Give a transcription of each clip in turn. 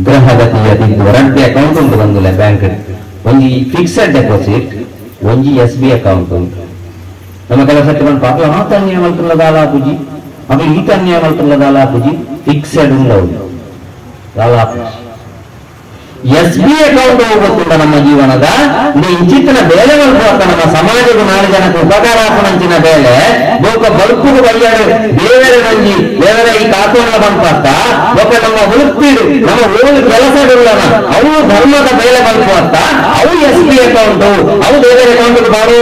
ಗ್ರಹಗತಿಯ ರಡ್ಡೆ account ಉಂಟು ಬಂದಿಲ್ಲ bank ಒಂಜಿ ಫಿಕ್ಸೆಡ್ ಡೆಪಾಸಿಟ್ ಒಂಜಿ S B account ಉಂಟು. ನಮ್ಮ ಕೆಲಸಕ್ಕೆ ಬಂದು ಪಾಪ ಆತ ಅನ್ಯಾಯ ಮಲ್ತುಲ್ಲ ದಾಲಾ ಪೂಜಿ ಅವು ಈತ ಅನ್ಯಾಯ ಮಲ್ತುಲ್ಲ ದಾಲಾ ಪೂಜಿ ಫಿಕ್ಸೆಡ್ ಉಂಟು ದಾಲಾ ಪೂಜಿ S B account ಹೋಗುತ್ತಿಲ್ಲ ನಮ್ಮ ಜೀವನದ ಇಂಚಿತ್ತಿನ ಬೇಲೆ ಮಲ್ಪುವಂತ ನಮ್ಮ ಸಮಾಜದ ನಾಲ್ಕು ಜನಕ್ಕೆ ಉಪಕಾರ ಆಪುನಂಚಿನ ಬೇಲೆ ಬೋಕ ಬದುಕುದು ಬಯ್ಯಾಡು ದೇವರ ನಂಜಿ ದೇವರ ಈ ಕಾತೋಣ ಬಂಪತ್ತ ಬೊಕ ನಮ್ಮ ವೃತ್ತಿಡು ನಮ್ಮ ಓದು ಕೆಲಸವಿಲ್ಲನ ಅವು ಧರ್ಮದ ಬೇಲೆ ಮಲ್ಪುವಂತ ಅವು S B account ಅವು ದೇವರ ಅಕೌಂಟ್ ಬಾರೋ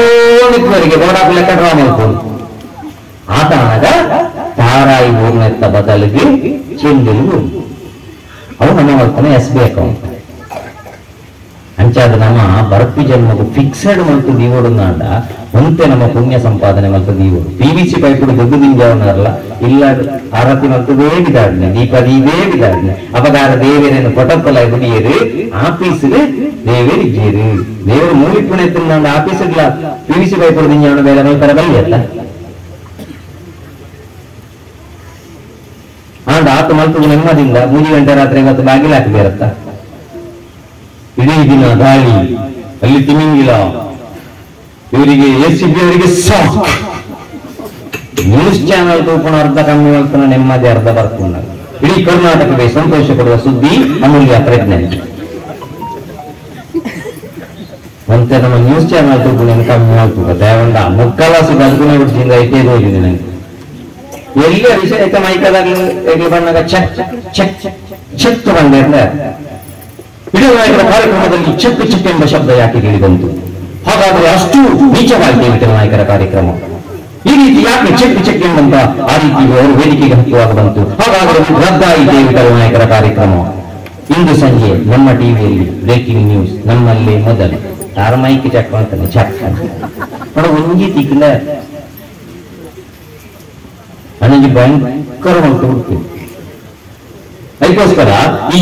ನಿಂತವರಿಗೆ ಬೋಡಾಪು ಲೆಕ್ಕ ಡ್ರಾ ಮಲ್ಪು ಆತನಾಗ ತಾರಾಯಿ ಊರ್ನೆತ್ತ ಬದಲಿಗೆ ಚೆಂಡಿಲು ಅವು ನಮ್ಮ ಮಲ್ಪನ S B account. ಅಂಚಾದ ನಮ್ಮ ಬರ್ಪಿ ಜನ್ಮకు ಫಿಕ್ಸೆಡ್ ಮಲ್ತು ದೀವಡುಂದಾಂಡ ಒಂತೆ ನಮ್ಮ ಪುಣ್ಯ ಸಂಪಾದನೆ ಮಲ್ತು ದೀವಡು ಪಿವಿಸಿ ಪೈಪುಡು ದೊಡ್ಡ ದಿಂಜವನಾರಲ್ಲ ಇಲ್ಲ ಆರತಿ ಮಲ್ತು ದೇವಿದಾಡ್ನೆ ದೀಪ ದೇವಿದಾಡ್ನೆ ಅಪಗಾರ ದೇವೇರೇನು ಪೊಟಪ್ಪಲ ಗುಡಿಯರು ಆಫೀಸ್ಗೆ ದೇವೇರಿ ಜೇರು ದೇವರು ಮೂಲಿ ಪುಣ್ಯ ತಿಂದಾಂಡ ಆಫೀಸ್ಗ್ಲ ಪಿವಿಸಿ ಪೈಪುಡು ದಿಂಜವನ ಬೇಲೆ ಮಲ್ಪರ ಬಲ್ಲಿಯತ್ತ ಆಂಡ ಆತ ಮಲ್ತು ನೆಮ್ಮದಿಂದ 3 ಗಂಟೆ ರಾತ್ರಿ ಇವತ್ತು ಬಾಗಿಲು ಹಾಕಿ ಬೇರತ್ತ ಇಡೀ ದಿನ ದಾಳಿ ಅಲ್ಲಿ ತಿಮಿಂಗಿಲ ಇವರಿಗೆ S C B ಅವರಿಗೆ ಸಾಕ್ ನ್ಯೂಸ್ ಚಾನೆಲ್ ತೂಪಣ ಅರ್ಧ ಕಮ್ಮಿ ಮಾಡ್ತಾನೆ ನೆಮ್ಮದಿ ಅರ್ಧ ಬರ್ಕೊಂಡ ಇಡೀ ಕರ್ನಾಟಕವೇ ಸಂತೋಷ ಪಡುವ ಸುದ್ದಿ ಅಮೂಲ್ಯ ಪ್ರೆಗ್ನೆಂಟ್ ಅಂತೆ ನಮ್ಮ ನ್ಯೂಸ್ ಚಾನೆಲ್ ತೂಪಣ ಕಮ್ಮಿ ಮಾಡ್ತದೆ ದೇವಂಡ ಮುಕ್ಕಲಾಸು ಬದುಕುನೇ ಬಿಡ್ತಿಂದ ಐತೆ ಹೋಗಿದೆ ನನಗೆ ಎಲ್ಲ ವಿಷಯ ಮೈಕದಾಗಲಿ ಬಣ್ಣಗ check check check ಬಂದೆ ವಿಠಲ ಕಾರ್ಯಕ್ರಮದಲ್ಲಿ ಚೆಕ್ ಚೆಕ್ ಎಂಬ ಶಬ್ದ ಯಾಕೆ ಕೇಳಿಬಂತು? ಹಾಗಾದರೆ ಅಷ್ಟು ನೀಚವಾಗಿದೆ ವಿಠಲ ನಾಯಕರ ಕಾರ್ಯಕ್ರಮ. ಈ ರೀತಿ ಯಾಕೆ ಚೆಕ್ ಚೆಕ್ ಎಂಬಂತ ಆ ರೀತಿ ಅವರು ವೇದಿಕೆಗೆ ಹತ್ತುವಾಗ ಬಂತು? ಹಾಗಾದರೆ ರದ್ದಾಯಿದೆ ವಿಠಲ ನಾಯಕರ ಕಾರ್ಯಕ್ರಮ. ಇಂದು ಸಂಜೆ ನಮ್ಮ ಟಿವಿಯಲ್ಲಿ ಬ್ರೇಕಿಂಗ್ ನ್ಯೂಸ್ ನಮ್ಮಲ್ಲೇ ಮೊದಲು ತಾರ ಮೈಕ್ ಚೆಕ್ ಅಂತಾನೆ ಚೆಕ್ ಅಂತ ಒಂಜಿ ತಿಕ್ಕಲ ನನಗೆ ಭಯಂಕರ ಹೊರಟು ಬಿಡ್ತೀವಿ. ಅದಕ್ಕೋಸ್ಕರ ಈ